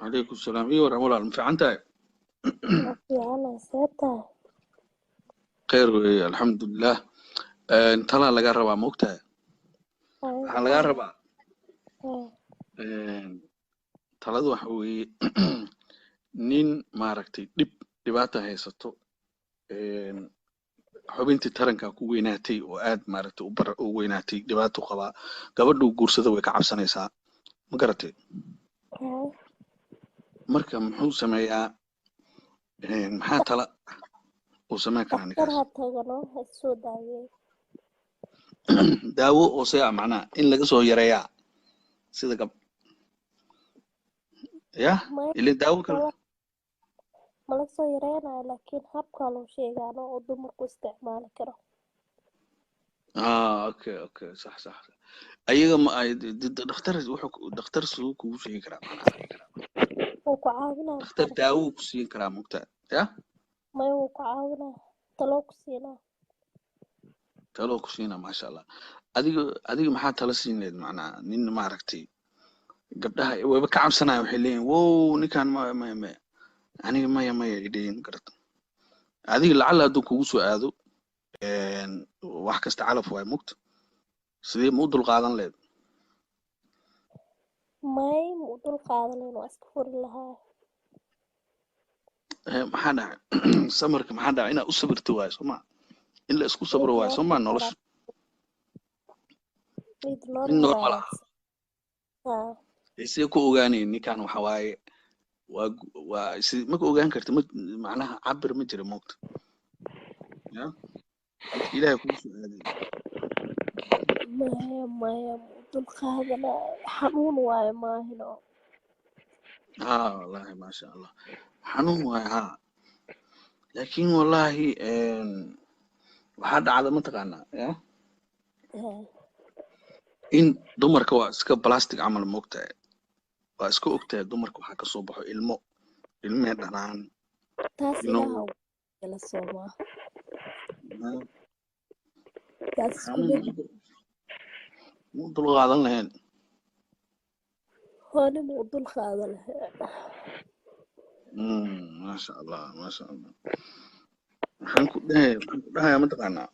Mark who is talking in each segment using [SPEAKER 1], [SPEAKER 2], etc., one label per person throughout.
[SPEAKER 1] Calaykum salaam. Ii waran walaal, ma fiican tahay?
[SPEAKER 2] Waa fiicanahay, see tahay?
[SPEAKER 1] Khayr weeye, alxamdulilah. Talaa laga rabaa, ma ogtahay? Waxaa lagaa rabaa taladu waxa weeye nin maaragtay dhib dhibaata haysato, xubintii taranka ku weynaatay oo aad maaragtay u bar u weynaatay, dhibaato qabaa. Gabadhuu guursada way ka cabsanaysaa, ma garatay? Marka muxuu sameeyaa? Maxaa tala uu sameyn karaa
[SPEAKER 2] Dhakhtar
[SPEAKER 1] ninkaas?
[SPEAKER 2] Ha tagano, ha soo daaweey.
[SPEAKER 1] Daawo oo see ah, macnaha in laga soo yareeyaa sida gab ya
[SPEAKER 2] Maya.
[SPEAKER 1] Ile daawo kale.
[SPEAKER 2] Mala mala soo yareynayo, laakiin habkaa loo sheegaano oo dumarku isticmaali karo.
[SPEAKER 1] Ah, okay, sax. Ayaga ma ay dhakhtar wuxuu dhakhtar suu kugu sheegi karaa macnaha?
[SPEAKER 2] Wuu ku caawinaa.
[SPEAKER 1] Dhakhtar
[SPEAKER 2] maxaa
[SPEAKER 1] daawo ku siin karaa, mogtaa ya?
[SPEAKER 2] Maya, wuu ku caawinaa, taloo ku siinaa.
[SPEAKER 1] Taloo ku siina, maasha Allah. Adiga maxaa talo siineed macnaha nin maaragtay gabdhaha wayba ka cabsanaya, waxay leeyihin, "Wow, ninkan ma maya maya, aniga maya maya," ay leeyihin. Garata, adiga lacala hadduu kugu soo aado, wax kasta calaf waay, mugta, sidee ma u dulqaadan leed?
[SPEAKER 2] May, ma u dul qaadanayn, waa iska furi lahaa.
[SPEAKER 1] Maxaa dhacay samarka? Maxaa dhacay? Inaad u sabirto waayo, soo ma in la isku
[SPEAKER 2] Mid
[SPEAKER 1] sabro waayo, soo ma
[SPEAKER 2] normal
[SPEAKER 1] nolosha
[SPEAKER 2] mid
[SPEAKER 1] mid
[SPEAKER 2] normal
[SPEAKER 1] normal ah.
[SPEAKER 2] Haa.
[SPEAKER 1] See ku ogaanayn ninkan waxa waaye waa si ma ku ogaan karta? Ma macnaha cabir ma jira, moogta ya midka Ilaahay kugu soo aaday.
[SPEAKER 2] Maya, ma u dul qaadanayo, xanuun waayo maahino.
[SPEAKER 1] Haa, wallahi, maasha Allah, xanuun waayo, haa, laakiin wallahi waxaa dhacda, mataqaanaa ya, in dumarka waa iska plastic camal, moogtahay, waa iska ogtahay dumarka waxaa kasoo baxo ilmo, ilmihii dhanaan.
[SPEAKER 2] Taas
[SPEAKER 1] you know
[SPEAKER 2] Ilaaha kala soomaa taas isku
[SPEAKER 1] xanuun
[SPEAKER 2] mid.
[SPEAKER 1] Ma u dulqaadan lahayn?
[SPEAKER 2] Hoone, ma u dul qaadan lahayn.
[SPEAKER 1] Maasha Allah, maasha Allah. Waxaan ku dhahayaa, mataqaanaa,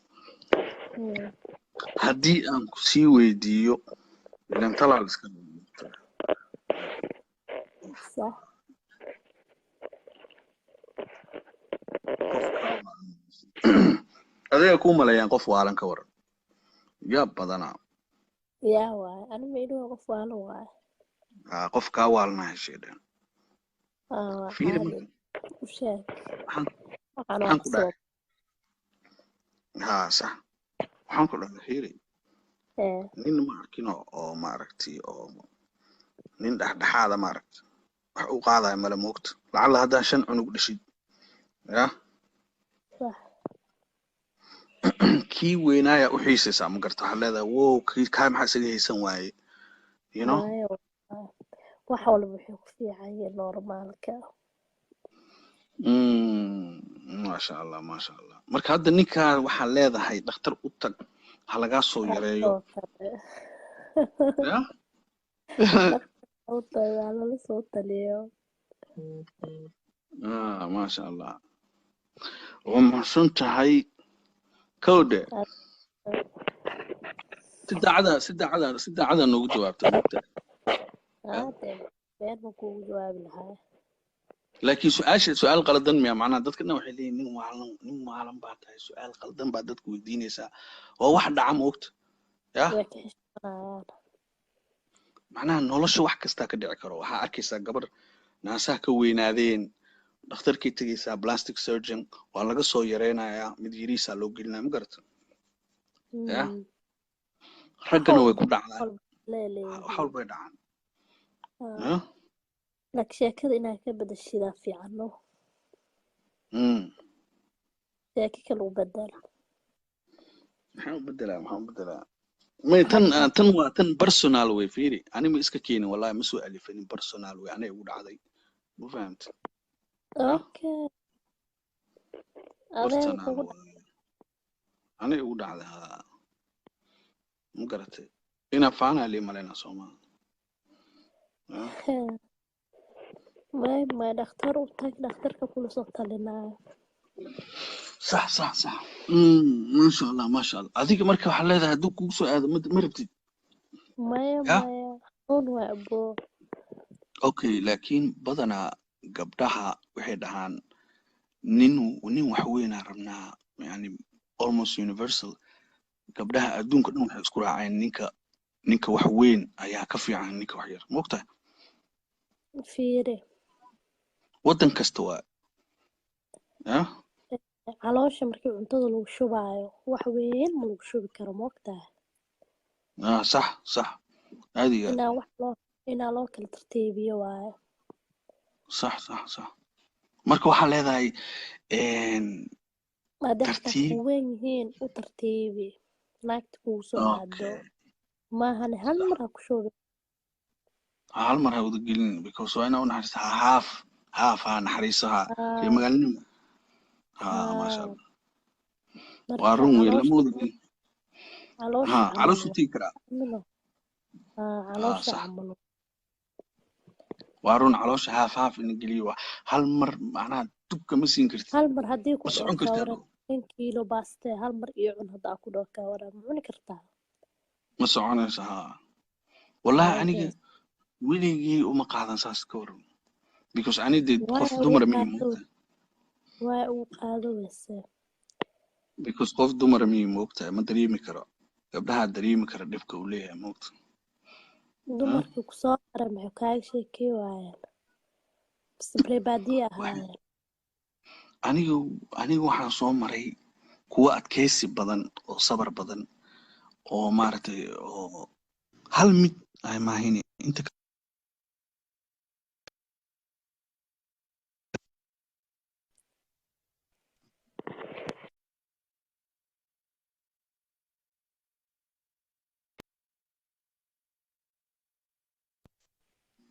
[SPEAKER 1] haddii aan ku sii weydiiyo, ilan talaal iska
[SPEAKER 2] Sax.
[SPEAKER 1] Qof kaa waalan adiga kuu maleeyaan, qof waalan ka waran? Yaab badanaa.
[SPEAKER 2] Yaa waaye? Ani ma idhaho qof waalan waaye.
[SPEAKER 1] Ah, qof kaa waalana heshay dhan.
[SPEAKER 2] Aa, waa
[SPEAKER 1] Fiiri
[SPEAKER 2] caadi.
[SPEAKER 1] Marka
[SPEAKER 2] U sheeg.
[SPEAKER 1] Waxaan
[SPEAKER 2] waxaan waa
[SPEAKER 1] waxaan ku
[SPEAKER 2] kasoo
[SPEAKER 1] dhahay, haa, sax, waxaan ku dhahay, fiiri, nin ma arkino oo maaragtay oo nin dhexdhexaada maaragtay wax u qaadaya male, moogta, lacalla haddaa shan cunug dhashid ya
[SPEAKER 2] Sax.
[SPEAKER 1] Kii weynaaya u xiisaysaa, ma garta? Waxaad leedahay, "Wow, kii kaa maxaa isaga haysan waaye?"
[SPEAKER 2] Maya, wax walba wuxuu ku fiican yahay normaalka.
[SPEAKER 1] Maasha Allah, maasha Allah. Marka hadda ninkaa waxaa leedahay dhakhtar u tag, ha lagaa soo yareeyo.
[SPEAKER 2] Soo kale.
[SPEAKER 1] Ya.
[SPEAKER 2] U tagaa, lala soo taliyo.
[SPEAKER 1] Ah, maasha Allah, waa mahadsan tahay kowde. Si daacada noogu jawaabta, moogta.
[SPEAKER 2] Haadee, been ma kuugu jawaabi lahaa?
[SPEAKER 1] Laakiin su-aasha su-aal qaldan miya? Macnaha dadka dhan waxay leeyihin, "Nin waalan, nin waalan baa tahay, su-aal qaldan baa dadka weydiinaysaa." Waa wax dhaca, moogta ya.
[SPEAKER 2] Way ka xishoonayaan.
[SPEAKER 1] Macnaha nolosha wax kastaa ka dhici karo. Waxaa arkaysaa gabar naasaha ka weynaadeen, dhakhtarkay tegaysaa, plastic surgeon, waa laga soo yareynayaa, mid yariisaa loo gelinaya, ma garata ya? Raggana way ku dhacdaa.
[SPEAKER 2] Walba leeleeyihiin.
[SPEAKER 1] Wax walbay dhacaan ya.
[SPEAKER 2] Laakiin sheekada inaad ka bedeshidaa fiican, no? Sheeko kale u bedel.
[SPEAKER 1] Maxaan u bedelaa? Maxaan u bedelaa? May, tan tan waa tan personal way. Fiiri, ani ma iska keenin, wallahi ma soo alifanin, personal way, anay igu dhacday, ma fahamti?
[SPEAKER 2] Okay, adeega
[SPEAKER 1] Personal
[SPEAKER 2] kugu
[SPEAKER 1] waay, anay igu dhacday, haa, ma garatay? Inaa faanaa lii malaynaa, soomaa?
[SPEAKER 2] Dhacay. May may, dhakhtar u tag, dhakhtarka kula soo talinaayo.
[SPEAKER 1] Sax sax sax. Maasha Allah, maasha Allah. Adiga marka waxaa leedahay hadduu kugu soo aado ma rabtid?
[SPEAKER 2] Maya.
[SPEAKER 1] Ya.
[SPEAKER 2] Maya, xanuun waa aboo.
[SPEAKER 1] Okay, laakiin badanaa gabdhaha waxay dhahaan nin wax weynaa rabnaa, yani almost universal, gabdhaha adduunka dhan waxay isku raaceen ninka wax weyn ayaa ka fiican ninka wax yar, maogtahay?
[SPEAKER 2] Fiiri.
[SPEAKER 1] Waddan kasta waa ya.
[SPEAKER 2] Caloosha markii cuntada lagu shubaayo wax weyn ma lagu shubi karo, ma ogtahay?
[SPEAKER 1] Ah, sax sax, aad iyo aad.
[SPEAKER 2] Inaa wax loo inaa loo kala tartiibiyo waaye.
[SPEAKER 1] Sax sax sax. Marka waxaa leedahay
[SPEAKER 2] maadaama xataa
[SPEAKER 1] tartiib.
[SPEAKER 2] Kugu weyn yihiin u tartiibi naagta kugu soo aado. Maahane hal mar ha ku shubi.
[SPEAKER 1] Hal mar ha wada gelin, because waa inaa u naxariista, ha haaf haaf, ha naxariiso, ha reer magaalanimo, ha maasha Allah, waa
[SPEAKER 2] marka
[SPEAKER 1] run weyn lama
[SPEAKER 2] caloosha
[SPEAKER 1] wada gelin.
[SPEAKER 2] Caloosha
[SPEAKER 1] ha
[SPEAKER 2] camal
[SPEAKER 1] calooshu tigi karaa.
[SPEAKER 2] Mino
[SPEAKER 1] Ha.
[SPEAKER 2] Caloosha
[SPEAKER 1] Sax.
[SPEAKER 2] camal.
[SPEAKER 1] Waa run, caloosha haaf haaf in la geliyo, waa hal mar macnaha dubka ma siin kartid.
[SPEAKER 2] Hal mar haddii ku
[SPEAKER 1] ma
[SPEAKER 2] dhaho
[SPEAKER 1] socon kartid
[SPEAKER 2] kawaran
[SPEAKER 1] hadhow.
[SPEAKER 2] 10 kiilo baaste hal mar iyo cun haddaa ku dhaho kawaran, ma cuni kartaa?
[SPEAKER 1] Ma soconayso, ha wallahi. Aniga weligii uma qaadan saas, ka waran, because ani dee
[SPEAKER 2] waa
[SPEAKER 1] qof
[SPEAKER 2] ugu
[SPEAKER 1] dumara mihi,
[SPEAKER 2] qaado
[SPEAKER 1] moogtahay?
[SPEAKER 2] Waa ugu qaado weyse.
[SPEAKER 1] Because qof dumara mihi, moogtahay, ma dareemi karo, gabdhaha dareemi kara dhibka uu leeyahay, moogta?
[SPEAKER 2] Dumarkii kusoo haray maxay kaaga sheekey waayeen mise reer baadiye ahaayeen?
[SPEAKER 1] Aniga waxaan soo maray kuwo adkaysi badan oo sabar badan oo maaragtay oo hal mid ay maahine inta.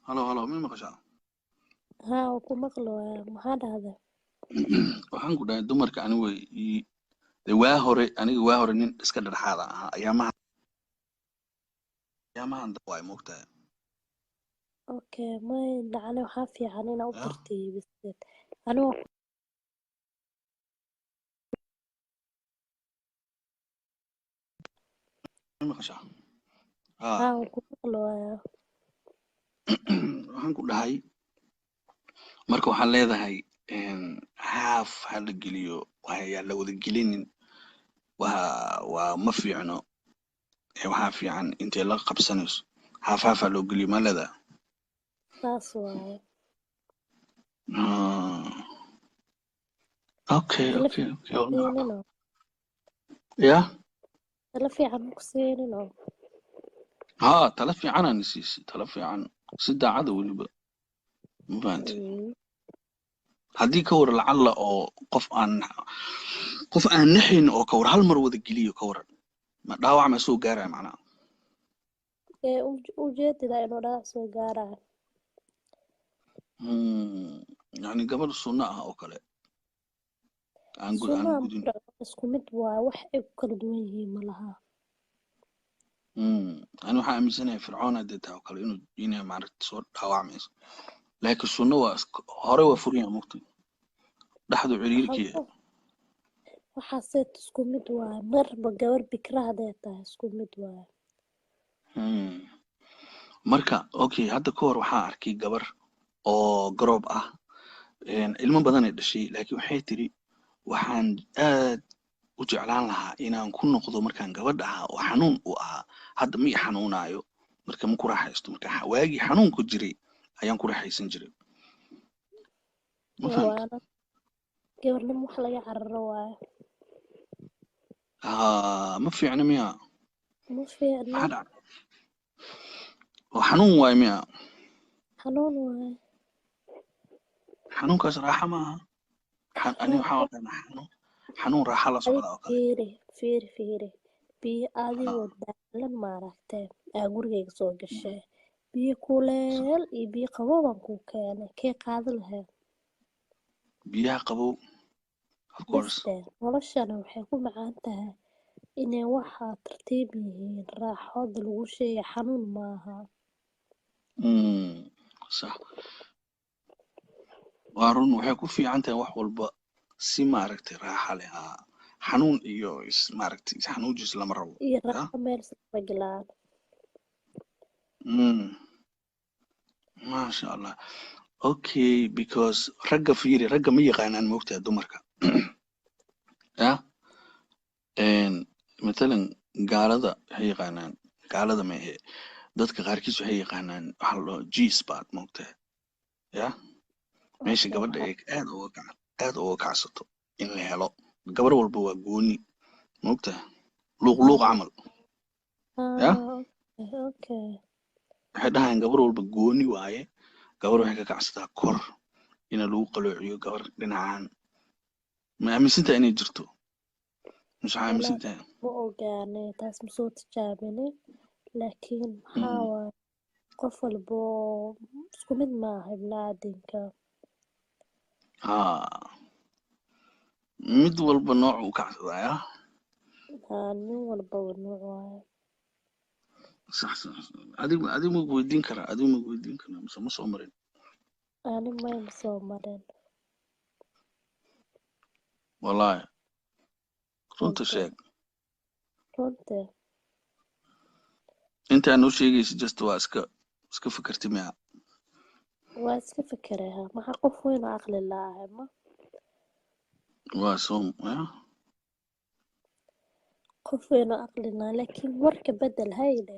[SPEAKER 1] Halo halo, mi maqashaa?
[SPEAKER 2] Haa, waa ku maqli waaya, maxaa dhahday?
[SPEAKER 1] Waxaan ku dhahay dumarka aniga dee waa hore, aniga waa hore nin iska dhexaada ahaa, ayaamahan waay, moogtahay?
[SPEAKER 2] Okay, may dhacne, waxaa fiican inaa u
[SPEAKER 1] Ya.
[SPEAKER 2] tartiibisid anigoo.
[SPEAKER 1] Mi maqashaa? Haa.
[SPEAKER 2] Haa, waa ku maqli waaya.
[SPEAKER 1] Waxaan ku dhahay marka waxaan leedahay haaf ha la geliyo, waxaa la wada gelinin waa ma fiicno. Waxaa fiican intay la qabsanayso haaf haaf ha loo geliyo, ma leedahay?
[SPEAKER 2] Saas waaye.
[SPEAKER 1] Ah, okay.
[SPEAKER 2] Tala
[SPEAKER 1] Okay.
[SPEAKER 2] siinino.
[SPEAKER 1] Ya.
[SPEAKER 2] Tala fiican ma ku siinino?
[SPEAKER 1] Haa, tala fiicanaan siisay, tala fiican, si daacada weliba, ma fahanti? Haddii ka war lacalla oo qof aan naxayn oo ka war hal mar wada geliyo, ka waran, ma dhaawac ma soo gaaraya macnaha?
[SPEAKER 2] Ee ujeedada inuu dhaawac soo gaarayo.
[SPEAKER 1] Yani gabadh sunno ah oo kale aan
[SPEAKER 2] sunnaha
[SPEAKER 1] gudin.
[SPEAKER 2] Marka isku mid waaye, wax ay ku kala duwan yihiin ma laha.
[SPEAKER 1] Ani waxaan aaminsanahay fircoon haddii tahay oo kale inuu inay maaragta soo dhaawacmayso, laakiin sunno waa hore waa furan yahay, mugta dhexdu ciriirkiya.
[SPEAKER 2] Waxaaseet isku mid waaye, marba gabar bikra hadday tahay isku mid waaye.
[SPEAKER 1] Marka okay, hadda ka hor waxaan arkay gabar oo garoob ah, ilmo badanay dhashay, laakiin waxay tiri waxaan aad u jeclaan lahaa inaan ku noqdo markaan gabadha ahaa oo xanuun u ahaa. Hadda ma i xanuunaayo, marka ma ku raaxaysto. Marka waagii xanuunku jiray ayaan ku raaxaysan jiray, ma fahamta?
[SPEAKER 2] Waana gabarnimo wax laga cararo waaye.
[SPEAKER 1] Ah, ma fiicna miya?
[SPEAKER 2] Ma fiicna.
[SPEAKER 1] Maxaa dhacay? Oo xanuun waay miya?
[SPEAKER 2] Xanuun waaye.
[SPEAKER 1] Xanuunkaas raaxa ma aha. Ani waxaan aqaanaa xanuun raaxa la
[SPEAKER 2] Adig
[SPEAKER 1] socda oo kale.
[SPEAKER 2] Fiiri fiiri fiiri, biyo adigoo daalan maaragtay aa gurigayga soo gashay, biyo kuleel iyo biyo qabow baan kuu keenay, kee qaadi lahayd?
[SPEAKER 1] Biyaha qabow, of course.
[SPEAKER 2] Beste noloshana waxay ku macaan tahay inay waxaa tartiib yihiin, raaxooda lagu sheegay xanuun maaha.
[SPEAKER 1] Sax. Waa run, waxay ku fiican tahay wax walba si maaragtay raaxa leh, haa, xanuun iyo is maaragtay isxanuujis lama rabo.
[SPEAKER 2] Iyo
[SPEAKER 1] Ya.
[SPEAKER 2] Raaxo meel islama galaan.
[SPEAKER 1] Maasha Allah, okay, because ragga, fiiri, ragga ma yaqaanaan, moogtahay, dumarka ya. Matalan gaalada waxay yaqaanaan, gaalada ma ahe, dadka qaarkiis waxay yaqaanaan waxa la dhaho G spot, moogtahay, ya, meesha
[SPEAKER 2] Okay.
[SPEAKER 1] gabadha ay aad uga kacsato in la helo. Gabar walba waa gooni, moogtahay, luuq luuq camal ya.
[SPEAKER 2] Ah, okay.
[SPEAKER 1] Waxay dhahayaan gabar walba gooni waaye. Gabar waxay ka kacsataa kor ina lagu qaloociyo, gabar dhinacan. Ma aaminsantahay inay jirto mise waxaa
[SPEAKER 2] Walaa
[SPEAKER 1] aaminsantahay?
[SPEAKER 2] Ma ogaane, taas ma soo tijaabinay, laakiin maxaa waaye, qof walbo isku mid maaha ibni aadamka.
[SPEAKER 1] Haa, mid walba nooc uu kacsadaa ya.
[SPEAKER 2] Haa, nin walbaba nooc waaye.
[SPEAKER 1] Sax. Adigu ma weydiin karaa? Adigu ma weydiin karaa mise ma soo marin?
[SPEAKER 2] Ani mayma soo marin.
[SPEAKER 1] Wallahi runta
[SPEAKER 2] Runta.
[SPEAKER 1] sheeg.
[SPEAKER 2] Runta.
[SPEAKER 1] Intaa noo sheegaysa just waa iska fikirti miya?
[SPEAKER 2] Waa iska fikiraha. Maxaa, qof weyn oo caqli laahay ma
[SPEAKER 1] Waa soo ya.
[SPEAKER 2] Qof weyn oo caqli laa, laakiin warka bedel hayle.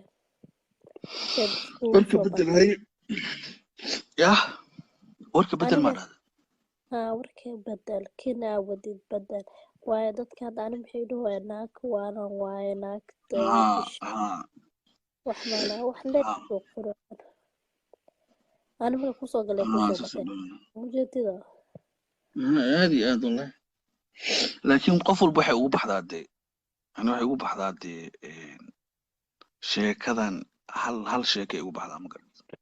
[SPEAKER 1] Warka bedel hay ya, warka bedel maa
[SPEAKER 2] Aniga
[SPEAKER 1] dhahda?
[SPEAKER 2] Haa, warka bedel, kina wadid bedel waayo. Dadka hadda ani maxay dhahayaan? Naag waanan waaye, naagta
[SPEAKER 1] Haa.
[SPEAKER 2] Ish
[SPEAKER 1] Haa.
[SPEAKER 2] Wax malaa wax lee soo qoran. Ani marka kusoo galay kusoo
[SPEAKER 1] saas
[SPEAKER 2] bateen
[SPEAKER 1] oo dhan.
[SPEAKER 2] Mujeedida.
[SPEAKER 1] Aad iyo aad wallahi, laakiin qof walba waxay ugu baxdaa dee, ani waxay ugu baxdaa dee sheekadan hal hal sheekay ugu baxdaa, ma garata,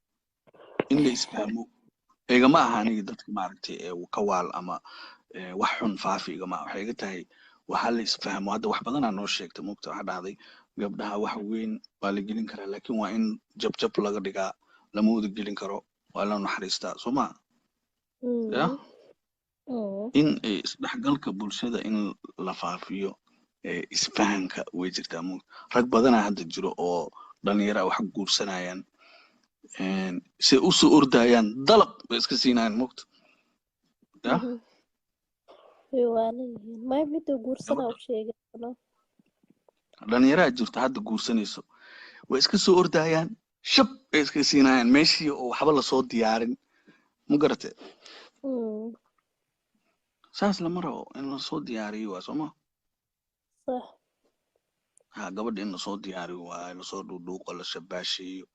[SPEAKER 1] in la isfahmo. Igama aha aniga dadka maaragtay ee ka waal ama wax xun faafi igama aha. Waxay iga tahay waxaa la isfahmo. Hadda wax badanaa noo sheegtay, mugta, waxaa dhahday gabdhaha wax weyn waa la gelin karaa, laakiin waa in jabjab laga dhigaa, lama wada gelin karo, waa la naxariistaa, soo ma ya? In isdhexgalka bulshada in la faafiyo, isfahanka way jirtaa, mugta. Rag badanaa hadda jiro oo dhalinyaro ah wax guursanayaan, say usoo ordayaan dalaq bay iska siinayaan, mugta ya.
[SPEAKER 2] Way waalan yihiin. Maya, midda guursanaa
[SPEAKER 1] Gabadha
[SPEAKER 2] u sheegay.
[SPEAKER 1] Dhalinyaraa jirto hadda guursanayso, way iska soo ordayaan, shab bay iska siinayaan meeshii oo waxba lasoo diyaarin, ma garate? Saas lama rabo, in lasoo diyaariyo waa sooma?
[SPEAKER 2] Sax.
[SPEAKER 1] Ha, gabadha in lasoo diyaariyo waa lasoo dhuudhuuqo, la shabaasheeyo,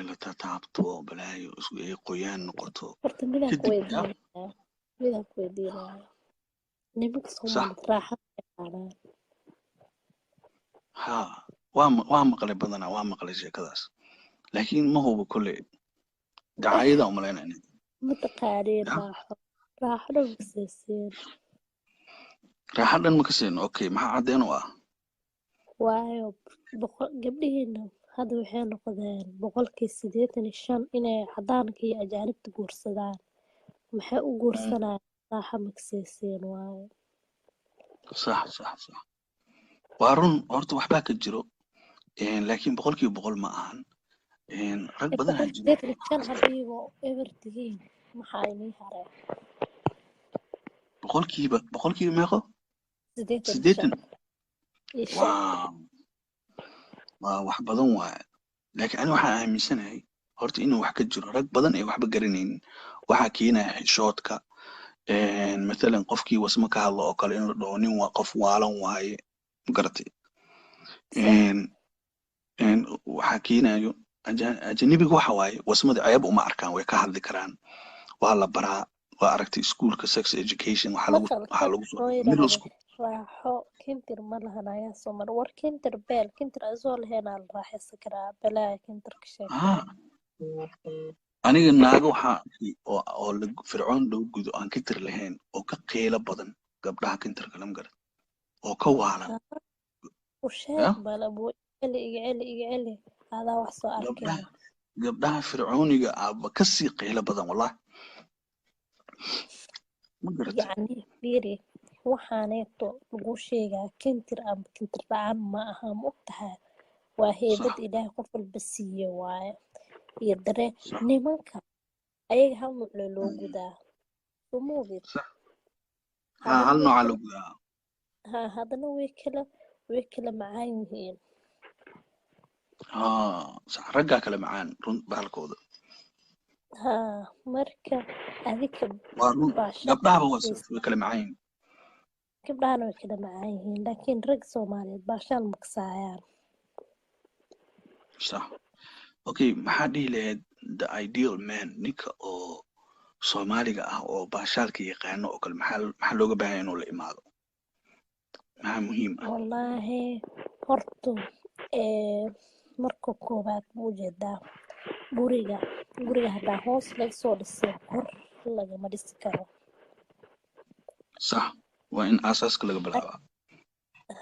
[SPEAKER 1] la tataabto, balaayo isku ay qoyaan noqoto.
[SPEAKER 2] Horta midaan ku
[SPEAKER 1] Kadib ya.
[SPEAKER 2] weydiinaya, midaan ku weydiinaya, nimanka
[SPEAKER 1] Sax.
[SPEAKER 2] Soomaaliyeed raaxa ma yaqaanaan?
[SPEAKER 1] Ha, waa maqlay badanaa, waa maqlay sheekadaas, laakiin ma hubo kolley, dacaayada umalaynaya inay
[SPEAKER 2] Ma taqaaniin
[SPEAKER 1] ya.
[SPEAKER 2] Raaxo, raaxo dhan maseesiin.
[SPEAKER 1] Raaxo dhan ma ka siino. Okay, maxaa caddeen u ah?
[SPEAKER 2] Waayo boqol gabdhihiina hadda waxay noqdeen 85% inay cadaanka iyo ajaanibta guursadaan. Maxay u guursanayaan? Raaxo makseesiin waayo.
[SPEAKER 1] Sax, waa run. Horta waxbaa ka jiro, laakiin 100% ma ahan. Rag badanaa
[SPEAKER 2] boqol
[SPEAKER 1] jiro.
[SPEAKER 2] 85 hadiiba eber tihiin, maxaa inii hareen?
[SPEAKER 1] Boqolkiiba meeqo?
[SPEAKER 2] 85.
[SPEAKER 1] 80.
[SPEAKER 2] Iyo shan.
[SPEAKER 1] Wow, waa wax badan waaye, laakiin ani waxaan aaminsanahay horta inuu wax ka jiro. Rag badan ay waxba garanaynin waxaa keenaya xishoodka. Mathalan qofkii wasmo ka hadlo oo kale in la dhaho nin waa qof waalan waaye, ma garatay?
[SPEAKER 2] Sax.
[SPEAKER 1] Waxaa keenayo ajanibiga waxa waaye wasmada ceeb uma arkaan, way ka hadli karaan, waa la baraa, waa aragtay iskuulka sex education waxaa lagu
[SPEAKER 2] Maqal
[SPEAKER 1] waxaa
[SPEAKER 2] kan
[SPEAKER 1] lagu soo
[SPEAKER 2] oo
[SPEAKER 1] dhigaa middle
[SPEAKER 2] yidhaahdo
[SPEAKER 1] school.
[SPEAKER 2] Raaxo kintir ma lahan ayaa soo mar war kintir beel kintir asoo lahayn aa la raaxaysan karaa, balaa kintirka sheegtay.
[SPEAKER 1] Ah, aniga naago waxaa arkay oo la fircoon loo gudo aan kintir lahayn oo ka qiilo badan gabdhaha kintirka, lama garan, oo ka waalan.
[SPEAKER 2] U
[SPEAKER 1] Ya
[SPEAKER 2] sheeg bal abuu, celi, iga celi, iga celi, adaa wax soo arkay.
[SPEAKER 1] Gabdhaha fircooniga ahba kasii qiilo badan wallahi. Ma garatay?
[SPEAKER 2] Yacni fiiri, waxaaneeto lagu sheegaa kintir ama kintir la-aan ma aha, ma ogtahay? Waa heybad Ilaahay qof walba siiye waaye iyo dareen. Nimanka ayaga hal nuuc lee loo gudaa, soo ma ogid?
[SPEAKER 1] Sax, ha, hal
[SPEAKER 2] Haddana way
[SPEAKER 1] nooca
[SPEAKER 2] kala
[SPEAKER 1] loo gudaa.
[SPEAKER 2] Ha, haddana way kala macaan yihiin.
[SPEAKER 1] Ha, sax, raggaa kale macaan, run bahalkooda.
[SPEAKER 2] Ha, marka adika
[SPEAKER 1] Waa run.
[SPEAKER 2] Baasha
[SPEAKER 1] Gabdhahaba waa sidaas, way kala macaan yihiin.
[SPEAKER 2] Gabdhahana way kala macaan yihiin, laakiin rag Soomaaliyeed baashaan maksaayaan.
[SPEAKER 1] Sax. Okay, maxaa dhihi lahayd the ideal man, ninka oo Soomaaliga ah oo baashaalka yaqaano oo kale, maxaa looga baahan yahay inuu la imaado? Maxaa muhiim ah?
[SPEAKER 2] Wallaahi horta marka koowaad, ma ujeedaa, guriga haddaa hoos laga soo dhisay, kor lagama dhisi karo.
[SPEAKER 1] Sax, waa in aasaaska laga bilaabaa.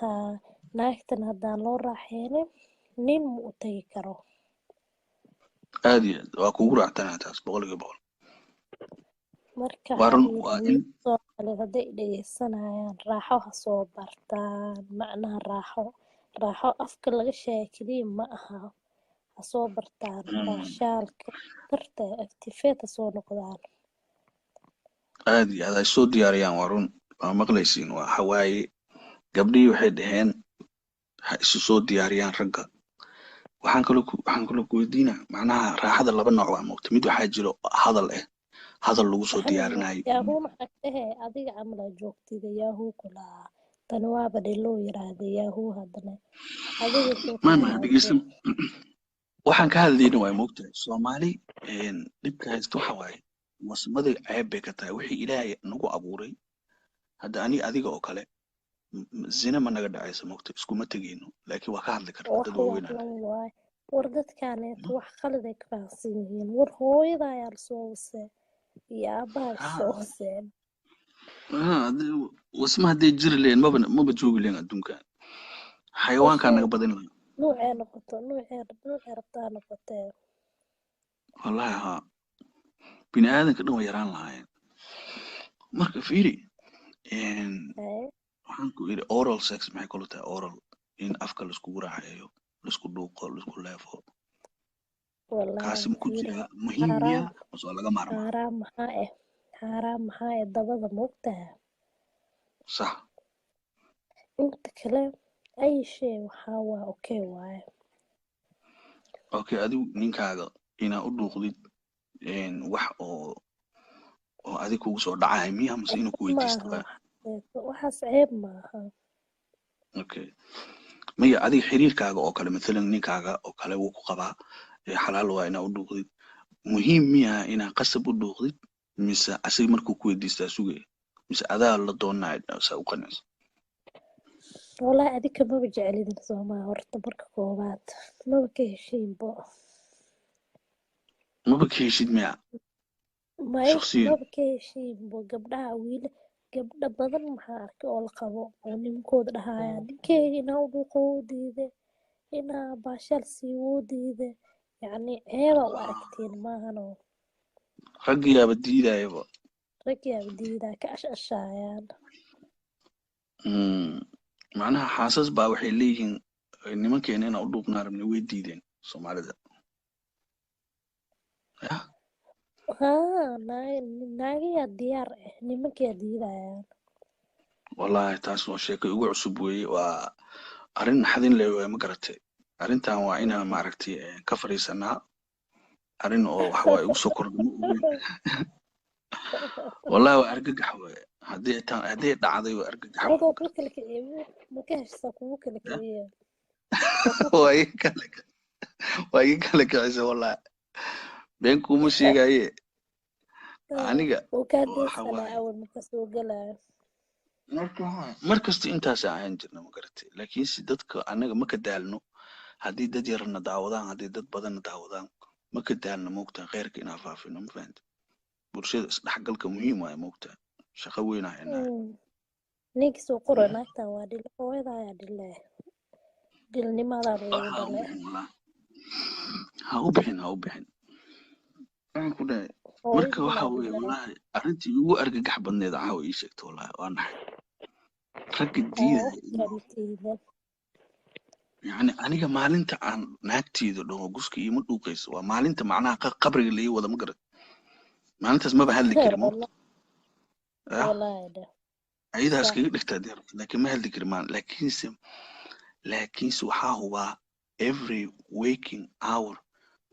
[SPEAKER 2] Haa, naagtan haddaan loo raaxeynin, nin ma u tagi karo.
[SPEAKER 1] Aad iyo aad waa kugu raactanaa taas, 100%.
[SPEAKER 2] Marka
[SPEAKER 1] Waa run.
[SPEAKER 2] waxaa
[SPEAKER 1] Waa
[SPEAKER 2] dhihi
[SPEAKER 1] in
[SPEAKER 2] wiil Soomaaliyeed hadday dhegeysanayaan, raaxo ha soo bartaan. Macnaha raaxo afka laga sheega keliya ma aha, ha soo bartaan baashaalka darta activate ha soo noqdaan.
[SPEAKER 1] Aad iyo aad ay soo diyaariyaan, waa run. Waa maqlaysiin, waa xawaaye. Gabdhihii waxay dhaheen ha isu soo diyaariyaan ragga. Waxaan kaloo ku weydiinaa, macnaha raaxada laba nooc waa, moogta? Mid waxaa jiro hadal eh, hadal lagu soo
[SPEAKER 2] Maxamed
[SPEAKER 1] diyaarinayo.
[SPEAKER 2] Yaahuu, maxaa dhehe adiga camal aa joogtida yaahuu kulaa, tani waaba dhiloo yiraahda yaahuu, haddana adiga soo
[SPEAKER 1] Ma
[SPEAKER 2] tahay.
[SPEAKER 1] Dhegeysan, waxaan ka hadlayna waa, moogtahay, Soomaali dhibka haysta waxa waaye wasmaday ceeb bay ka tahay wixii Ilaahay nagu abuuray. Hadda ani adiga oo kale zina ma naga dhacaysa, moogta? Iskuma tegeyno, laakiin waa ka hadli karnaa.
[SPEAKER 2] Wax
[SPEAKER 1] Dad waaweyn aan
[SPEAKER 2] waalan waay. War dadkaaneeto wax qalad ay ka fahansan yihiin. War hooyada ayaa lasoo wasee iyo aabaha lasoo waseen.
[SPEAKER 1] Wasma hadday jiri lahayn, maba joogi lahayn adduunkan. Xayawaankaa naga
[SPEAKER 2] Wasmo
[SPEAKER 1] badin lahaa.
[SPEAKER 2] Nuucee noqoto, nuucee rabtaa noqotee.
[SPEAKER 1] Wallahi haa, bini aadanka dhan way yaraan lahaayeen. Marka fiiri,
[SPEAKER 2] Haye.
[SPEAKER 1] waxaan ku yidhi, oral sex maxay kula tahay? Oral, in afka laiskugu raaxeeyo, laisku dhuuqo, laisku leefo.
[SPEAKER 2] Wallaahi
[SPEAKER 1] Kaasi ma ku
[SPEAKER 2] fiiri,
[SPEAKER 1] jiraa? Muhiim
[SPEAKER 2] xaaraam
[SPEAKER 1] miyaa mase waa laga maarmaa?
[SPEAKER 2] Xaaraam maxaa eh? Xaaraam maxaa eh? Dabada, ma ogtahay?
[SPEAKER 1] Sax.
[SPEAKER 2] Inta kale ay shay waxaa waa okay waaye.
[SPEAKER 1] Okay, adigu ninkaaga inaa u dhuuqdid wax oo adig kugu soo dhacaya miya mase inuu ku weydiisto?
[SPEAKER 2] Maaha waxaas, ceeb maaha.
[SPEAKER 1] Okay, maya, adiga xiriirkaaga oo kale, mathalan ninkaaga oo kale wuu ku qabaa, xalaal waa inaa u dhuuqdid. Muhiim miya inaa qasab u dhuuqdid, mise asiga markuu ku weydiistaa sugaya, mise adaa la doonaya saa u qancisa?
[SPEAKER 2] Wallahi adika maba jecelidin soomaa? Horta marka koowaad maba ka heshiinbo.
[SPEAKER 1] Maba ka heshid miya?
[SPEAKER 2] May.
[SPEAKER 1] Shakhsiyan.
[SPEAKER 2] Maba ka heshiinbo. Gabdhaha, wiila, gabdho badan maxaa arkay oo la qabo oo nimankooda dhahayaan, "Ninkeyga inaa u dhuuqo wuu diide, inaa baashaal sii wuu diide." Yacni ceebaa u aragtiin maahano?
[SPEAKER 1] Raggiyaaba diidayaba.
[SPEAKER 2] Ragyaaba diidaa, ka ashashaayaan.
[SPEAKER 1] Macnaha xaasas baa waxay leeyihiin nimankeena inaan u dhuuqnaa rabnay, way diideen Soomaalida ya.
[SPEAKER 2] Haa, naagayaa diyaar ah, nimankayaa diidayaan.
[SPEAKER 1] Wallahi taas waa sheeko igu cusub weeye, waa arrin naxdin leh waay. Ma garatay? Arrintan waa inaan maaragtay ka fadhiisanaa. Arrin oo wax waa igu soo kordha, ma ogeyn wallahi. Waa argagax waaye haddii dhacday, waa argagax waaye.
[SPEAKER 2] Adoo
[SPEAKER 1] Ma
[SPEAKER 2] ku
[SPEAKER 1] garatay?
[SPEAKER 2] kala kiciye, ma ka heshsaa kugu kala
[SPEAKER 1] Ya?
[SPEAKER 2] kiciye, waa ku
[SPEAKER 1] Waa iga kala kicisay wallahi, been kuma sheegaye aniga.
[SPEAKER 2] Wuu kaa
[SPEAKER 1] Waxa
[SPEAKER 2] deesanaa
[SPEAKER 1] waaye
[SPEAKER 2] awal marka soo galaayo.
[SPEAKER 1] Marka mar kasta intaas ahaan jirna, ma garatay? Laakiinse dadka anaga ma ka daalno. Haddii dad yarna daawadaan, haddii dad badanna daawadaan, ma ka daalno, moogtahay, kheyrka inaan faafino, ma fahanta? Bulshada isdhexgalka muhiim waaye, moogtahay? Shaqo weyn aan haynaa.
[SPEAKER 2] Ninkii soo qoro, naagtan waa dhile, hooyada ayaa dhile, dhilnimadan ugu
[SPEAKER 1] Ha u
[SPEAKER 2] dhale.
[SPEAKER 1] bixin wallahi, ha u bixin, ha u bixin, waxaan ku dhahay. Marka
[SPEAKER 2] Hooyadii
[SPEAKER 1] waxa
[SPEAKER 2] baa
[SPEAKER 1] weeye,
[SPEAKER 2] dhibnaa.
[SPEAKER 1] Wallaahi arrintii ugu argagax badneed caawa ii sheegto, wallaahi waa naxay. Ragga
[SPEAKER 2] Haa,
[SPEAKER 1] diidaya
[SPEAKER 2] wax
[SPEAKER 1] inuu
[SPEAKER 2] kaamtiida.
[SPEAKER 1] Yacni aniga maalinta aan naagteyda dhaho guska iima dhuuqayso, waa maalinta macnaha qabriga la ii wada, ma garat? Maalintaas maba hadli kari moogta. Ya.
[SPEAKER 2] Wallaahi dheh.
[SPEAKER 1] Ayadaa
[SPEAKER 2] Sax.
[SPEAKER 1] iskaga dhigtaa diyaar, laakiin ma hadli kari maalin. Laakiinse waxaa hubaa every waking hour,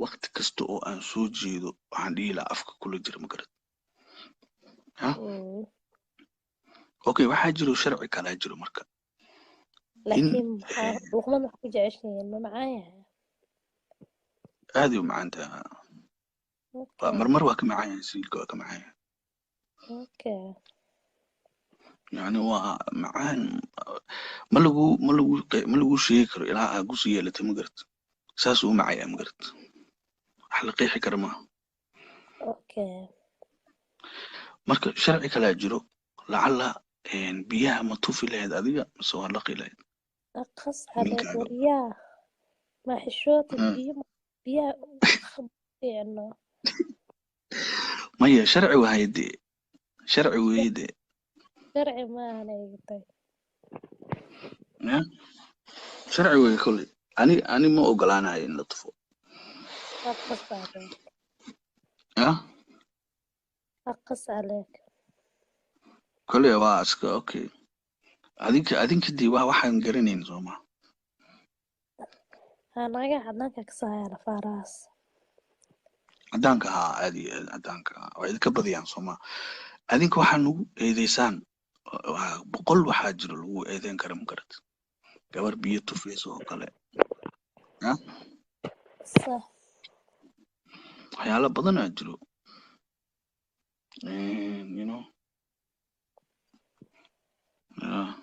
[SPEAKER 1] waqti kasta oo aan soo jeedo, waxaan dhihi lahaa afka kula jira, ma garat? Ya. Okay, waxaa jiro sharci kalaa jiro marka in
[SPEAKER 2] Laakiin maxaa luqmad wax ku jeceshihiin, ma macaan yahay?
[SPEAKER 1] Aad ay u macaan tahay. Marmar waa ka macaan yahay, siilka waa ka macaan yahay. Yani waa macaan, ma lagu sheegi karo ilaa aa gusi yeelatay, ma garat? Saas uu macayaa, ma garat? Wax la qeexi kara maaha. Marka sharci kalaa jiro, lacala biyaha ma tufi lahayd adiga mise waa laqi lahayd?
[SPEAKER 2] Aqas caleed.
[SPEAKER 1] Ninkaaga.
[SPEAKER 2] Waryaa, ma xishootid? Biyo biyaha fiicno.
[SPEAKER 1] Maya, sharci waaye dee, sharci weeye dee.
[SPEAKER 2] Sharci maahan eegtay.
[SPEAKER 1] Ya, sharci weeye kolley. Ani ma ogolaanayo in la tufo.
[SPEAKER 2] Aqas caleed.
[SPEAKER 1] Ya.
[SPEAKER 2] Aqas caleed.
[SPEAKER 1] Kolley waa iska okay. Adinka dee waa waxaan garanayn, soo ma?
[SPEAKER 2] Haa, naagaha cadaanka ka sahaya lafaarahaas.
[SPEAKER 1] Cadaanka haa, aad iyo aad cadaanka waa idinka badiyaan, soo ma? Adinka waxaa nagu eedeysaan waa 100, waxaa jiro lagu eedeyn kara, ma garat? Gabar biyo tufayso oo kale ya.
[SPEAKER 2] Sax.
[SPEAKER 1] Waxyaalo badan aa jiro. And, you know, yeah.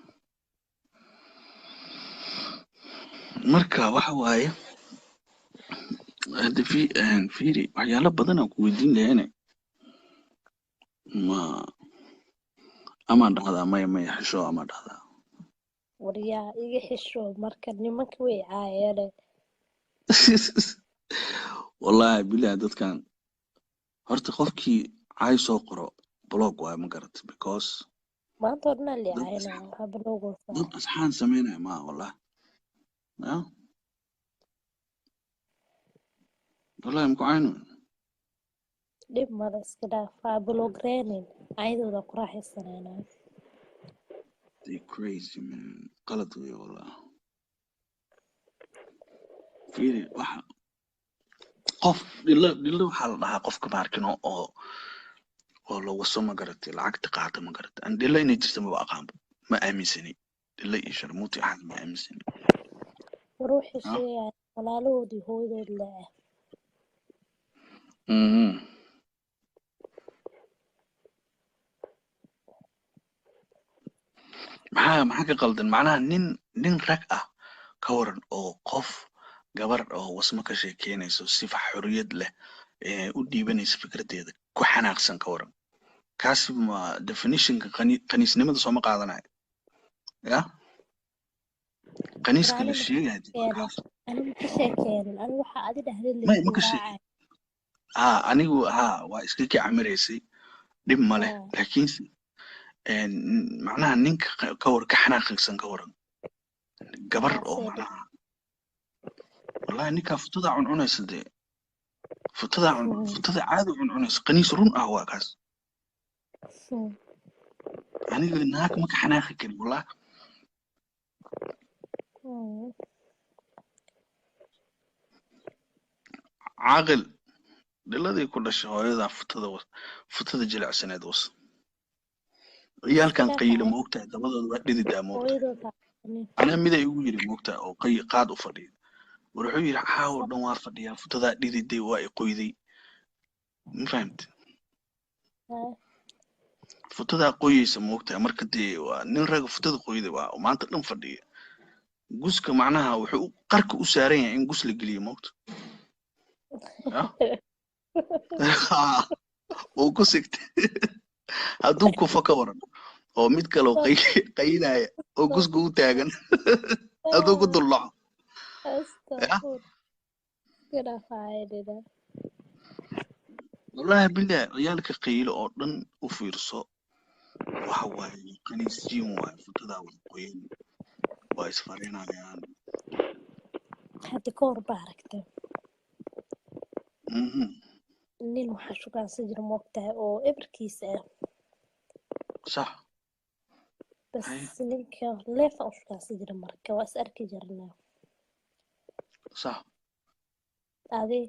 [SPEAKER 1] Marka waxa waaye hadda fiiri, waxyaalo badan aan ku weydiin lahayne, ma amaan dhahdaa maya, maya, xisho amaan dhahdaa?
[SPEAKER 2] Waryaa, iga xisho. Marka nimanka way caayeene.
[SPEAKER 1] Wallahi bilahi, dadkan horta qofkii cay soo qoro block waaye, ma garat? Because
[SPEAKER 2] Maanta oo dhan aa li
[SPEAKER 1] dad
[SPEAKER 2] caayinaya, waxaa balowgoosaa.
[SPEAKER 1] Dad asxaan sameynaya maaha wallahi. Ya, wallahi maku cayno.
[SPEAKER 2] Dhib male, iska dhaaf, waa balowgreenin, caydooda ku raaxaysanayna.
[SPEAKER 1] They crazy man, qalad wey wallahi. Fiiri, waxa qof dhilo dhilo waxaa la dhahaa qofka maarkino oo la waso, ma garatay? Lacagta qaata, ma garatay? An dhilo inay jirta maba aqaanba, ma aaminsani dhilo iyo sharmuuti, waxaas ma aaminsani.
[SPEAKER 2] War waxay
[SPEAKER 1] Ha.
[SPEAKER 2] sheegayaan walaalahoodii hooyadood le ah.
[SPEAKER 1] Maxaa ka qaldan macnaha? Nin rag ah ka waran oo qof gabar oo wasmo ka sheekeynayso, sifa xorriyad leh ee u dhiibanaysa fikradeeda ku xanaaqsan, ka waran kaasi? Ma definitionka qaniisnimada sooma qaadanayo ya
[SPEAKER 2] War
[SPEAKER 1] qaniiska
[SPEAKER 2] ani
[SPEAKER 1] la
[SPEAKER 2] ma ka
[SPEAKER 1] sheegaya dee waa
[SPEAKER 2] sheekeenin.
[SPEAKER 1] kaas.
[SPEAKER 2] Ani ma ka sheekeenin, ani waxa adi dhahday
[SPEAKER 1] May
[SPEAKER 2] laysku
[SPEAKER 1] ma ka sheekin.
[SPEAKER 2] raacay.
[SPEAKER 1] Haa, anigu haa, waa iska kicamiraysay, dhib ma leh. Laakiinse macnaha ninka ka war ka xanaaqsan, ka waran gabar oo
[SPEAKER 2] Kaasee dhib.
[SPEAKER 1] Macnaha wallahi ninkaa futada cuncunaysa dee, futada futada caadi u cuncunaysa, qaniis run ah waa kaas. Aniga naag ma ka xanaaqi karin wallahi. Caaqil dhiladii ku dhashay hooyadaa futada futada jilicsaneed was ciyaalkan
[SPEAKER 2] Iska dhaaf.
[SPEAKER 1] Qayila, ma ogtahay? Dabadooda waa dhididaa, ma ogtahay?
[SPEAKER 2] Hooyadood ha.
[SPEAKER 1] Anaa miday igu yiri, ma ogtahay, oo qaad u fadhiya, war wuxuu yidhi caawa dhan waa fadhiyaa, futadaa dhididay, waa i qoyday, ma fahamti? Futadaa qoyeysa, ma ogtahay? Marka dee waa nin raga, futada qoyday waa oo maanta dhan fadhiya, guska macnaha wuxuu qarka u saaran yahay in gus la geliyo, ma ogta? Ya wuu ku sigtay hadduu kufo, ka waran oo mid kale oo qayinaya oo guska u taagan hadduu ku dul dhaco ya?
[SPEAKER 2] Astaqfur, iska dhaaf caydida.
[SPEAKER 1] Wallahi billahi, ciyaalka qaylo oo dhan u fiirso, waxa waaye kaniisiin waaye, futadaa wada qoyan, waa isfarinayaan.
[SPEAKER 2] Hadda ka hor baa aragtay nin waxaa shukaansan jira, moogtahay, oo ebarkiisa ah.
[SPEAKER 1] Sax.
[SPEAKER 2] Bas.
[SPEAKER 1] Haye.
[SPEAKER 2] Ninka leefa u shukaansan jira, marka waa is arki jirnaa.
[SPEAKER 1] Sax.
[SPEAKER 2] Adi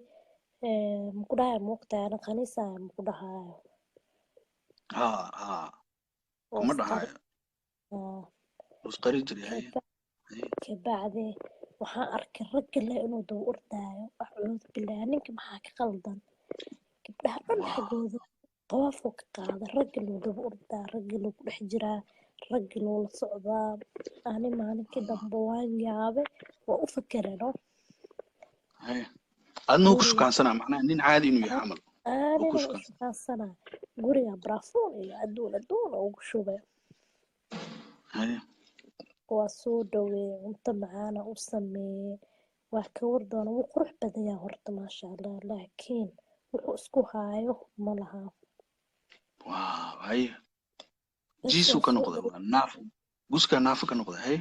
[SPEAKER 2] maku dhahayo, moogtahay, ana khaniisaya maku dhahayo.
[SPEAKER 1] Ha ha.
[SPEAKER 2] Waa
[SPEAKER 1] Kuma
[SPEAKER 2] isqari.
[SPEAKER 1] Dhahayo isqari jiray. Haye. Haye.
[SPEAKER 2] Kabacdi waxaan arkay ragga leh inuu daba ordaayo. Acuudu billaah, ninka maxaa ka qaldan? Gabdhaha dhan xaggooda tawaafuu ka qaada, ragga loo daba ordaa, ragga loo ku dhex jiraa, ragga loola socdaa. Ani maalinkii dambe waan yaabe, waa u fakerano.
[SPEAKER 1] Haye, adna wuu ku
[SPEAKER 2] Guriga
[SPEAKER 1] shukaansanaa, macnaha nin caadi inuu yahay camal wuu ku
[SPEAKER 2] anina u
[SPEAKER 1] shukaansanaa.
[SPEAKER 2] Shukaansanaa, guriga barafuun iyo adduun adduun ugu shubay.
[SPEAKER 1] Haye.
[SPEAKER 2] Waa soo dhaweeyey, cunto macaana u sameeyey, waa ka war doona. Wuu qurux badan yahay horta, maasha Allah, laakiin wuxuu isku haayo ma laha.
[SPEAKER 1] Waaw, haye.
[SPEAKER 2] Bas.
[SPEAKER 1] Jiisuu
[SPEAKER 2] Waa
[SPEAKER 1] ka
[SPEAKER 2] soo
[SPEAKER 1] noqday.
[SPEAKER 2] dhaweeyey.
[SPEAKER 1] Waa naafo, guskaa naafo ka noqday. Haye.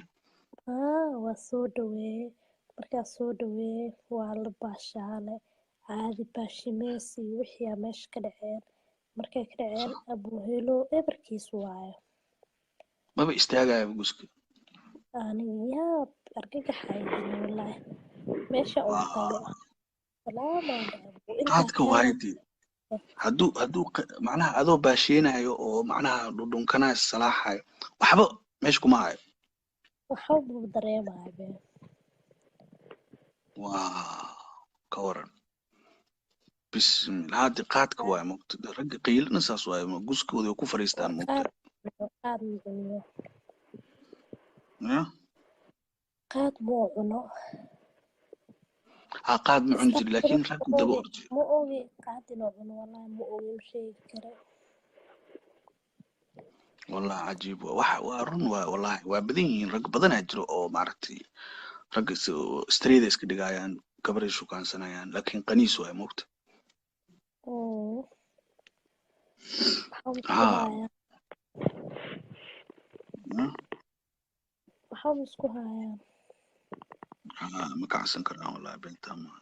[SPEAKER 2] Aa, waa soo dhaweeyey. Markaa soo dhaweeyey, waa la baashaalay caadi, baashimeesi iyo wixii aa meesha ka dhaceen. Markay ka dhaceen, abuuhelo ebarkiis waayo.
[SPEAKER 1] Maba istaagayaba guska.
[SPEAKER 2] Aniga yaab, argagaxay dilay wallaahi. Meesha ugu tagay, salaamaan abu intaa
[SPEAKER 1] Qaadka
[SPEAKER 2] keena.
[SPEAKER 1] Waaye dee, hadduu macnaha adoo baasheenayo oo macnaha dhudhunkanayo, salaaxayo, waxba meesha kuma hayo.
[SPEAKER 2] Waxba buu dareemaya be.
[SPEAKER 1] Waa ka waran, bismillah, haddi qaadka waaye, mogta, ragga qaylina saas waaye, guskooda way ku fariistaan, mogta.
[SPEAKER 2] Qaad qaad ma cuno.
[SPEAKER 1] Ya.
[SPEAKER 2] Qaad ma cuno.
[SPEAKER 1] Ha, qaad ma cuni jiri, laakiin
[SPEAKER 2] Astaqfirullah,
[SPEAKER 1] raggu
[SPEAKER 2] ma
[SPEAKER 1] daba
[SPEAKER 2] ogi.
[SPEAKER 1] ordi.
[SPEAKER 2] Ma ogi qaad inuu cuno, wallahi ma ogi, ma sheegi kare.
[SPEAKER 1] Wallahi cajiib waa, waxa waa run waa, wallahi waa badan yihiin, rag badanaa jiro oo maaragtay ragga straight iska dhigayaan, gabaray shukaansanayaan, laakiin qaniis waaye, mogta.
[SPEAKER 2] Waxaa isku
[SPEAKER 1] Ha.
[SPEAKER 2] hayaa. Waxaa isku hayaan.
[SPEAKER 1] Ha, ma kacsan karaan, wallahi beentaa maaha.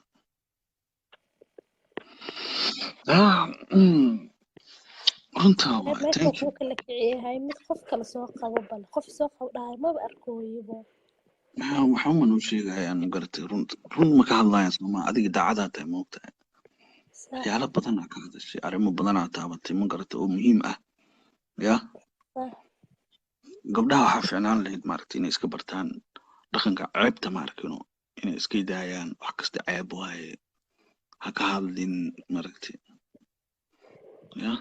[SPEAKER 1] Runtaa
[SPEAKER 2] Hay
[SPEAKER 1] waay.
[SPEAKER 2] meesha
[SPEAKER 1] Thank you.
[SPEAKER 2] Kuu kala kiciyay. Hay, mid qof kale soo qabo, bal qof soo qabo dhahay maba arkooyibo.
[SPEAKER 1] Maxaa waxba ma noo sheegayaan, ma garatay? Run run ma ka hadlayaan sooma? Adiga daacadaa tahay, ma ogtahay?
[SPEAKER 2] Sax.
[SPEAKER 1] Waxyaalo badanaa ka hadashay, arrimo badanaa taabatay, ma garatay, oo muhiim ah ya.
[SPEAKER 2] Sax.
[SPEAKER 1] Gabdhaha waxaa fiicnaan lahayd, maaragtay, inay iska bartaan dhaqanka ceebta, maarkino, inay iska daayaan wax kasta ceeb waaye ha ka hadlin, maaragtay, ya.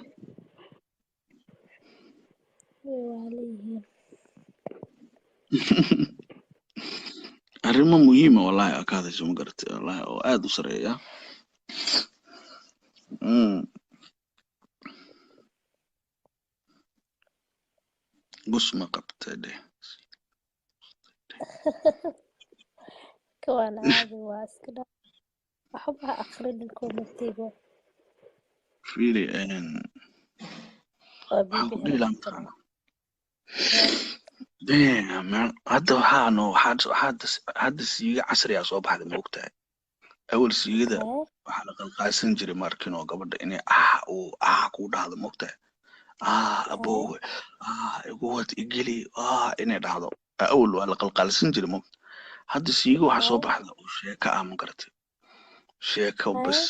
[SPEAKER 2] Way waa leeyihiin.
[SPEAKER 1] Arrimo muhiima wallahi aa ka hadashay, ma garatay, wallahi oo aad u sareeya. Gus ma qabta dheh.
[SPEAKER 2] Kuwaan caadi waa, iska dha waxba ha akhrinin commentigo.
[SPEAKER 1] Really
[SPEAKER 2] waa
[SPEAKER 1] waxaan ku
[SPEAKER 2] bibi
[SPEAKER 1] dhihi lahaa
[SPEAKER 2] helicopter.
[SPEAKER 1] Mataqaana, damn man, hadda waxaa no waxaa hadda siiga casri ah soo baxday, ma ogtahay? Awal siigada
[SPEAKER 2] hee
[SPEAKER 1] waxaa la qalqaasan jiray, markin oo gabadha inay uu kuu dhahdo, ma ogtahay?
[SPEAKER 2] Hee
[SPEAKER 1] Aboowe, igu wad, igeli, inay dhahdo. Awal waa la qalqaalsan jiray, ma ogtahay? Hadda siiga waxaa soo
[SPEAKER 2] hee
[SPEAKER 1] baxda oo sheeko ah, ma garatay, sheeko
[SPEAKER 2] hee
[SPEAKER 1] bas,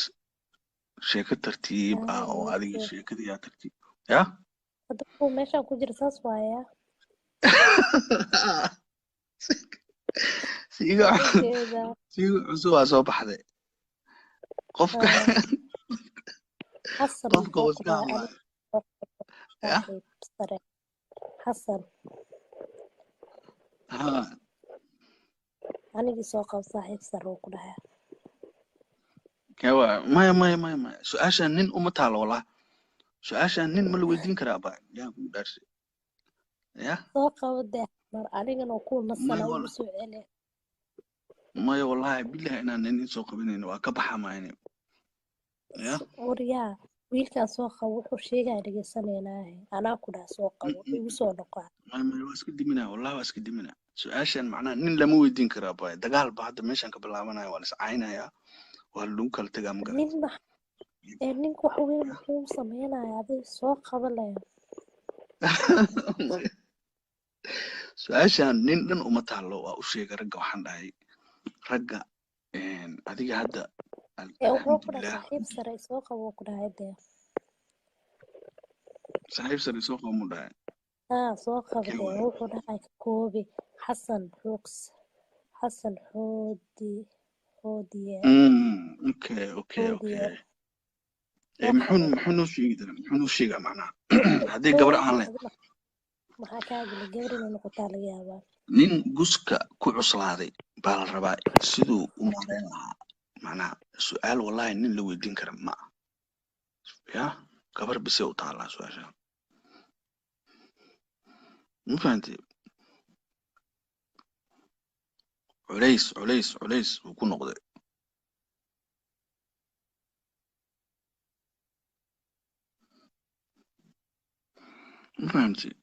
[SPEAKER 1] sheeko tartiib ah oo adiga
[SPEAKER 2] okay.
[SPEAKER 1] Sheekada yaa tartiib ya.
[SPEAKER 2] Hadda kuwa meeshaan ku jira saas waaya.
[SPEAKER 1] Siiga
[SPEAKER 2] Waa ujeedaa.
[SPEAKER 1] Siiga cusub aa soo baxday qofka.
[SPEAKER 2] Xasan
[SPEAKER 1] Qofka
[SPEAKER 2] muxuu
[SPEAKER 1] uu
[SPEAKER 2] ku
[SPEAKER 1] iska
[SPEAKER 2] dhahay?
[SPEAKER 1] hadlaayo
[SPEAKER 2] Aniga
[SPEAKER 1] ya.
[SPEAKER 2] Saaxiib sare Xasan.
[SPEAKER 1] Ha.
[SPEAKER 2] Anigii soo qab, saaxiib sare uu ku dhahay.
[SPEAKER 1] Kewa maya maya maya maya, su-aashaan nin uma taalo, wallah su-aashaan nin ma la weydiin karaa ba yaa kugu dhaarshay ya.
[SPEAKER 2] Soo qabo dee mar, anigana ku
[SPEAKER 1] maya
[SPEAKER 2] nasana ugu
[SPEAKER 1] wala
[SPEAKER 2] soo celi.
[SPEAKER 1] Maya, wallahi billahi inaan nin soo qabanayno, waa ka baxa maayne ya.
[SPEAKER 2] Waryaa, Wiilkaan soo qabo, wuxuu sheegaya dhegeysanaynaah. Anaa ku dhaha soo qabo, igu soo noqo.
[SPEAKER 1] Maya, waa iska diminaa, wallahi waa iska diminaa. Su-aashan macnaha nin lama weydiin karaa bay. Dagaal ba hadda meeshan ka bilaabanaya, waa la iscaynaya, waa lagu kala tegaa, ma garat.
[SPEAKER 2] Nin max ee ninka wax weyn muxuu sameynaya? Adiga soo qabo leh.
[SPEAKER 1] Su-aashan nin dhan uma taalo. Waa u sheegay ragga, waxaan dhahay ragga adiga hadda
[SPEAKER 2] Ee wuxuu ku dhahay
[SPEAKER 1] alxamdulilah.
[SPEAKER 2] Saaxiib sare soo qabo ku dhahay dee.
[SPEAKER 1] Saaxiib sare soo qabo mu dhahay?
[SPEAKER 2] Haa, soo qabo.
[SPEAKER 1] Kee
[SPEAKER 2] dee
[SPEAKER 1] waaye?
[SPEAKER 2] Wuxuu dhahay koobi Xasan Xuuks, Xasan Xoodi, Xoodiye.
[SPEAKER 1] Okay.
[SPEAKER 2] Xoodiye.
[SPEAKER 1] Okay. Ee
[SPEAKER 2] Soo
[SPEAKER 1] muxuu
[SPEAKER 2] qabo.
[SPEAKER 1] Muxuu noo sheegi doonaa? Muxuu noo sheegaa macnaha haddii gabar aan leh?
[SPEAKER 2] Maxaa kaa gala? Gabar inay noqotaa laga yaabaa.
[SPEAKER 1] Nin guska ku cuslaaday baa la rabaa siduu u maareyn lahaa. Macnaha su-aal wallahi nin la weydiin kara ma aha. Ya gabar bisay u taalaa su-aasha, ma fahantay? Culays, culays, culays uu ku noqday, ma fahantay?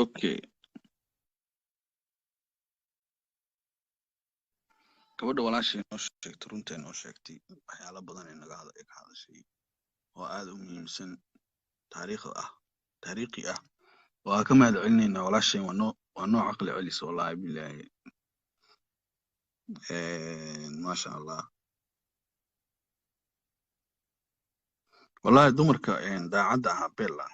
[SPEAKER 1] Okay, gabadha walaashay noo sheegtay, runta noo sheegtay, waxyaalo badan ay naga ay ka hadashay oo aad u muhiimsan, taariikhda ah, taariikhi ah. Waa ka mahad celinaynaa walaashay, waa noo caqli celisa, wallahi bilaahi. Maasha Allah, wallahi dumarka daacadda ahaa bella.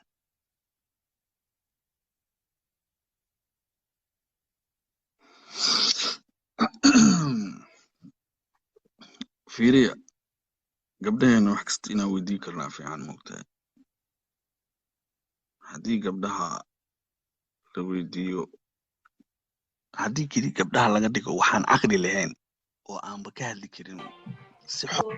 [SPEAKER 1] Fiiriya gabdhaheena, wax kasta inaan weydiin karnaa fiican, moogtahay? Haddii gabdhaha la weydiiyo, haddii keli gabdhaha laga dhigo waxaan caqli lahayn oo aanba ka hadli karin si xor.